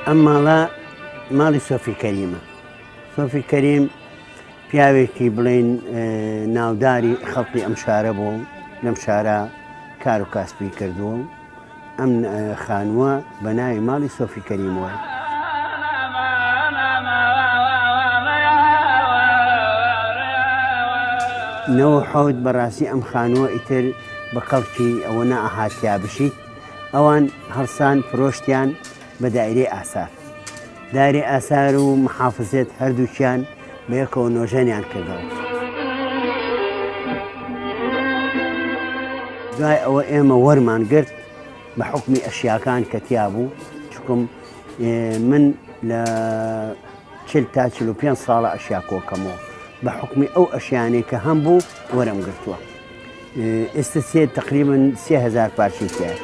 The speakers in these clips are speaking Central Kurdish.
ئەم ماڵە ماڵی سۆفی کەریمە سۆفی کەریم پیاوێکی بڵین ناوداری خەڵکی ئەم شارە بوو لەم شارە کار و کاسپی کردووە و ئەم خانووە بە ناوی ماڵی سۆفی کەریمەوە. 97 بەڕاستی ئەم خانووە ئیتر بە کەڵکی ئەوە نائەهات تیا بژیت ئەوان هەڵسان فرۆشتیان بە دایرەی ئاسار دایرەی ئاسار و محافزێت هەردووکیان بە یەکەوە نۆژەنیان کردەوە. دوای ئەوە ئێمە وەرمان گرت بە حکمی ئەشیاکان کە تیا بوو چکم من لە چل تا 45 ساڵە ئەشیا کۆکەمەوە بە حکمی ئەو ئەشیانەی کە هەم بوو وەرم گرتووە ئێستا سێ تقریبا 3000 پارچەی تایە.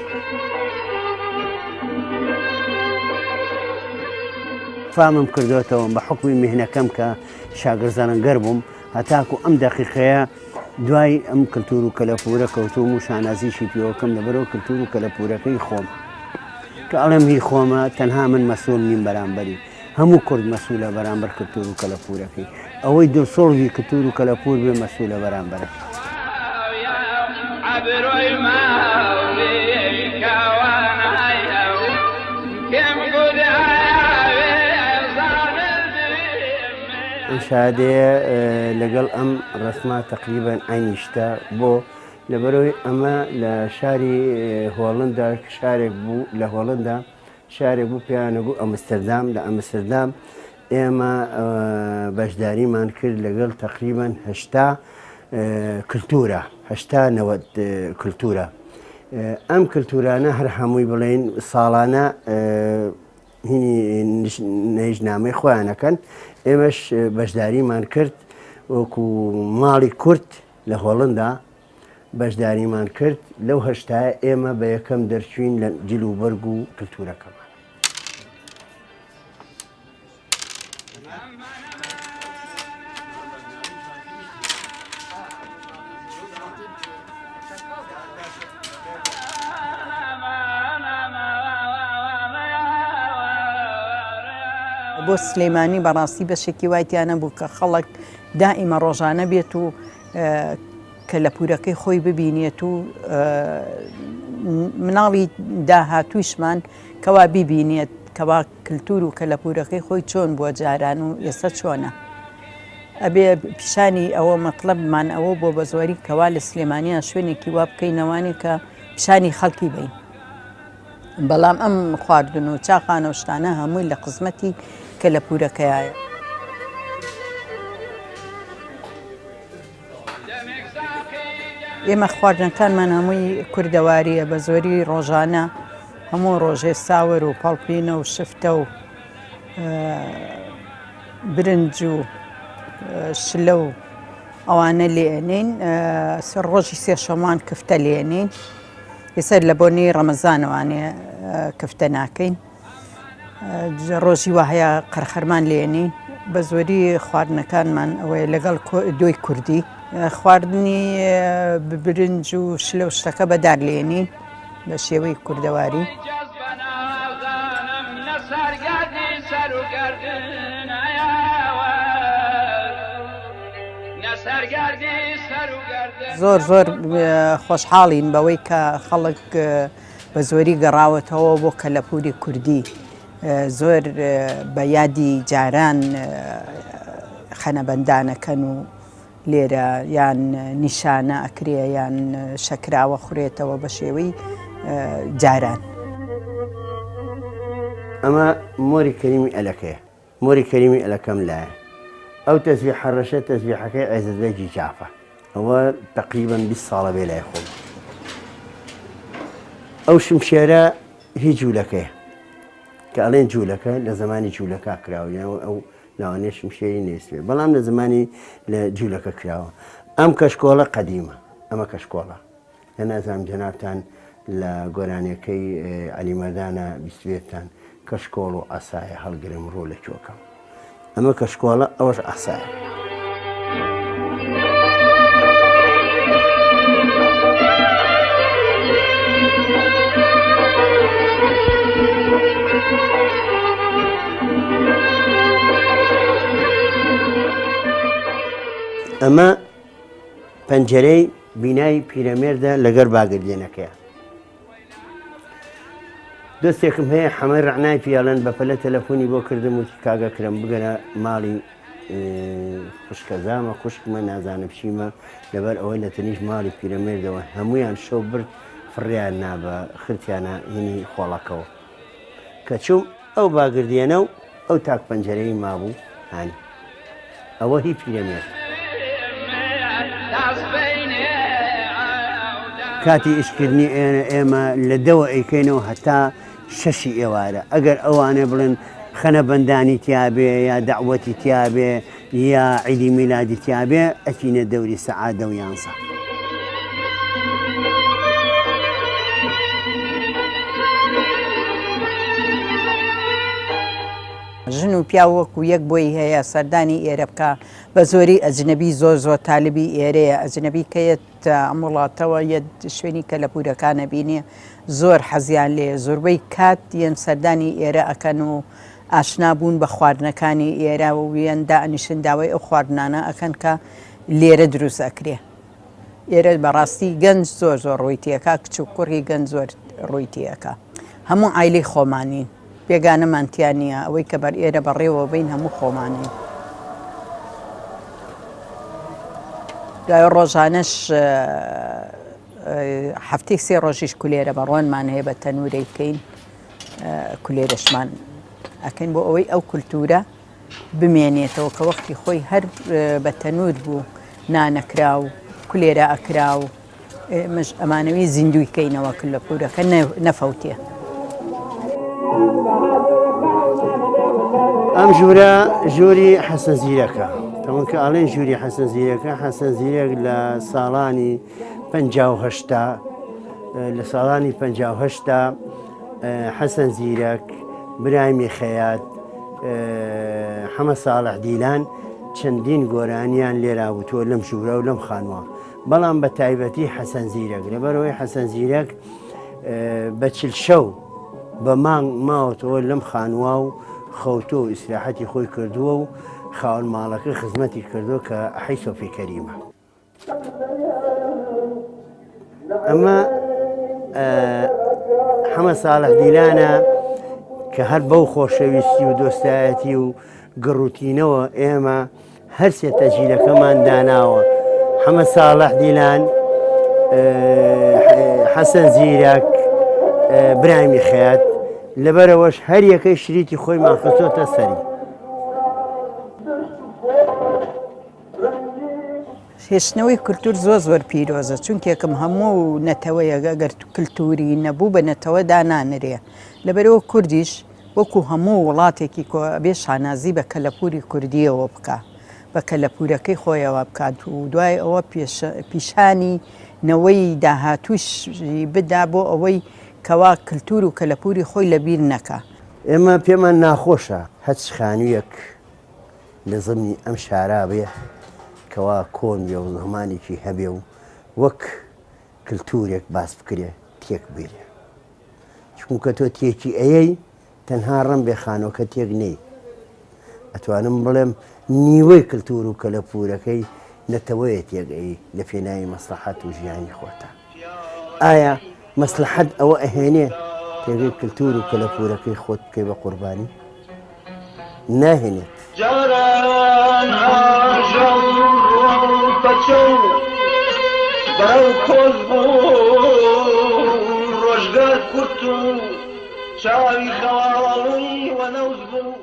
فامم کردوێتەوە بە حکمی میهنەکەم کە شاگرزەرەنگەر بووم هەتاکو ئەم دەقیقەیە دوای ئەم کللتور و کەلەپورە کەوتوم و شانازیشی پێوەکەم لەبەرەوە کللتور و کەلەپورەکەی خۆم کە ئەڵێم هی خۆمە تەنها من مەسول نیم بەرامبەری هەموو کورد مەسولە بەرامبەر کلتور و کەلەپورەکەی ئەوەی دڵسۆزی کلتور و کەلەپور بێ مەسولە بەرامبەرەکەی. ئەم شادەیە لەگەڵ ئەم ڕەسمە تەقریبەن عەینی شتە بۆ لەبەرەوەی ئەمە لە شاری هۆڵندا شارێک بوو لە هۆڵندا شارێک بوو پێیان بوو ئەمستردام، لە ئەمستردام ئێمە بەشداریمان کرد لەگەڵ تەقریبەن 80 کلتورە 80 نەوەد کلتورە ئەم کلتورانە هەر هەمووی بڵێن ساڵانە هینی نەیژنامەی خۆیانەکەن ئێمەش بەشداریمان کرد وەکو ماڵی کورد لە هۆڵندا بەشداریمان کرد، لەو هەشتایە ئێمە بە یەکەم دەرچووین لە جل و بەرگ و کلتورەکەمان. بۆ سلێمانی بەڕاستی بەشێکی وای تیا نەبوو کە خەڵک دائیمە ڕۆژانە بێت و کەلەپوورەکەی خۆی ببینێت و مناڵی داهاتوویشمان کەوا بیبینێت کەوا کللتور و کەلەپوورەکەی خۆی چۆن بووە جاران و ئێستا چۆنە. ئەبێ پیشانی ئەوە مەطلبمان ئەوە بۆ بە زۆری کەوا لە سلێمانیان شوێنێکی وا بکەینەوانی کە پیشانی خەڵکی بین. بەڵام ئەم خواردن و چاخانە و شتانە هەمووی لە قزمەتی کەلەپوورەکەیایە. ئێمە خواردنەکانمان هەمووی کوردەواریە بە زۆری ڕۆژانە هەموو ڕۆژێ ساوەر و پەڵپینە و شفتە و برنج و شلە و ئەوانە لێنین ڕۆژی سێشەمان کفتە لێنین ئێستا لە بۆنەی ڕەمەزانەوانێ کفتە ناکەین ڕۆژی وا هەیە قەرخەرمان لێنین بە زۆری خواردنەکانمان ئەوەیە لەگەڵ دۆی کوردی خواردنی برنج و شلە و شتەکە بەدار لێنین بە شێوەی کوردەواری. زۆر زۆر خۆشحاڵین بەوەی کە خەڵک بە زۆری گەڕاوەتەوە بۆ کەلەپوری کوردی زۆر بە یادی جاران خەنەبەندانەکەن و لێرە یان نیشانە ئەکرێ یان شەکراوە خورێتەوە بە شێوەی جاران. ئەمە مۆری کەریمی ئەلەکەیە. مۆری کەریمی ئەلەکەم لایە. ئەو تەزبیحە ڕەشە تەزبیحەکەی عێزەت بەگی جافە. ئەوە تەقریبەن 20 ساڵە بێ لای خۆم. ئەو شمشێرە هی جوولەکەیە کە ئەڵێن جوولەکە لە زمانی جوولەکە کراوە یان ئەو لەوانەیە شمشێری نویستبێ بەڵام لە زمانی لە جوولەکە کراوە. ئەم کەشکۆڵە قەدیمە، ئەمە کەشکۆڵە. لە نازانم جەنابتان لە گۆرانیەکەی عەلی مەردانە بیستبێتان کەشکۆڵ و عەسایە هەڵگرم ڕوو لە کوێکەم. ئەمە کەشکۆڵە ئەوەش عەسایە. ئەمە پەنجەرەی بینای پیرەمێردە لەگەر باگردێنەکەیە. دۆستێکم هەیە حەمەی ڕەعنای پیاڵەن بە پەلە تەلەفۆنی بۆ کردم وتی کاک ئەکرەم بگەرە ماڵی خوشکەزامە خوشکمە نازانم چیمە لەبەر ئەوەی لە تەنیش ماڵی پیرەمێردەوە هەمویان شەو برد فڕیان نا بە خرتیانە هینی خۆڵەکەوە کە چووم ئەو باگردێنە و ئەو تاک پەنجەرەی مابوو هانی ئەوە هی پیرەمێرد. کاتی ئیشکردنی ئێمە لە دەوە ئەیکەینەوە هەتا شەشی ئێوارە ئەگەر ئەوانە بڵێن خەنە بەندانی تیابێ یا دەعوەتی تیابێ یا عیدی میلادی تیابێ ئەچینە دەوری سەعات دە و یانزە. ژن و پیاو وەکو یەک بۆی هەیە سەردانی ئێرە بکا، بە زۆری ئەجنەبی زۆر زۆر تالبی ئێرەیە، ئەجنەبی کە یەتە ئەم وڵاتەوە یەت شوێنی کەلەپوورەکان ئەبینێ زۆر حەزیان لێیە، زۆربەی کات یەن سەردانی ئێرە ئەکەن و ئاشنا بوون بە خواردنەکانی ئێرە و یەن دائەنیشن داوای ئەو خواردنانە ئەکەن کە لێرە دروست ئەکرێ. ئێرە بەڕاستی گەنج زۆر زۆر ڕووی تێکا، کچ و کوڕی گەنج زۆر ڕووی تێکا. هەموو عایلەی خۆمانین، بێگانەمان تیا نییە، ئەوەی کە بەر ئێرە بەڕێوە بین هەموو خۆمانین. دوای ڕۆژانەش هەفتەی سێ ڕۆژیش کولێرە بە ڕۆنمان هەیە بە تەنورەی کەین کولێرەشمان ئەکەین بۆ ئەوەی ئەو کولتورە بمێنێتەوە کە وەختی خۆی هەر بە تەنور بوو نانەکرا و کولێرە ئەکرا و ئێمەش ئەمانەوێ زیندووی کەینەوە کلەپوورەکە نەفەوتێ. ئەم ژوورە ژووری حەسەن زیرەکە تەمەن کە ئاڵێن ژووری حەسەن زیرەکە حەسەن زیرەک لە ساڵانی 1950 لە ساڵانی 1950 حەسەن زیرەک برایمی خەیات حەمە ساڵح دیلان چەندین گۆرانیان لێرا وتووە لەم ژوورە و لەم خانووە بەڵام بە تایبەتی حەسەن زیرەک لەبەرەوەی حەسەن زیرەک بە چل شەو بە مانگ ماوەتەوە لەم خانووە و خەوتۆ و ئیسراحەتی خۆی کردووە و خاوەن ماڵەکە خزمەتی کردووە کە ئەحەی سۆفی کەریمە. ئەمە حەمە ساڵح دیلانە کە هەر بەو خۆشەویستی و دۆستایەتی و گڕوتینەوە ئێمە هەرسێ تەجیلەکەمان داناوە حەمە ساڵح دیلان حەسەن زیرەک برایمی خەیات لەبەرەوەش هەر یەکەی شریتی خۆیمان خستۆتە سەری. هێشتنەوەی کولتور زۆر زۆر پیرۆزە چونکێکم هەموو نەتەوەیەک ئەگەر کلتوری نەبوو بە نەتەوە دانانرێ لەبەرەوە کوردیش وەکو هەموو وڵاتێکی کۆ ئەبێ شانازی بە کەلەپوری کوردیەوە بکا بە کەلەپورەکەی خۆیەوە بکات و دوای ئەوە پیشانی نەوەی داهاتووشی بدا بۆ ئەوەی کەوا کلتور و کەلەپوری خۆی لەبیر نەکا. ئێمە پێمان ناخۆشە هەچ خانوویەک لە زمنی ئەم شارا بێ کەوا کۆن بێ و زمانێکی هەبێ و وەک کلتورێک باس بکرێ تێک بێرێ. چونکە تۆ تێکی ئەیەی تەنها ڕم بێ خانۆکە تێک نەی ئەتوانم بڵێم نیوەی کللتور و کەلەپورەکەی نەتەوەیە تێک ئەی لە پێناوی مەسلحەت و ژیانی خۆتە ئایا مەسلحەت ئەوە ئەهێنێ تێگەی کللتور و کەلەپورەکەی خۆت بکەی بە قوربانی ناهێنێت. جاران ئاژەڵ ڕووپەچە و بەرەو کۆز بوو، ڕۆژگار کورت و چاوی خەواڵووی وەنەوز بوو.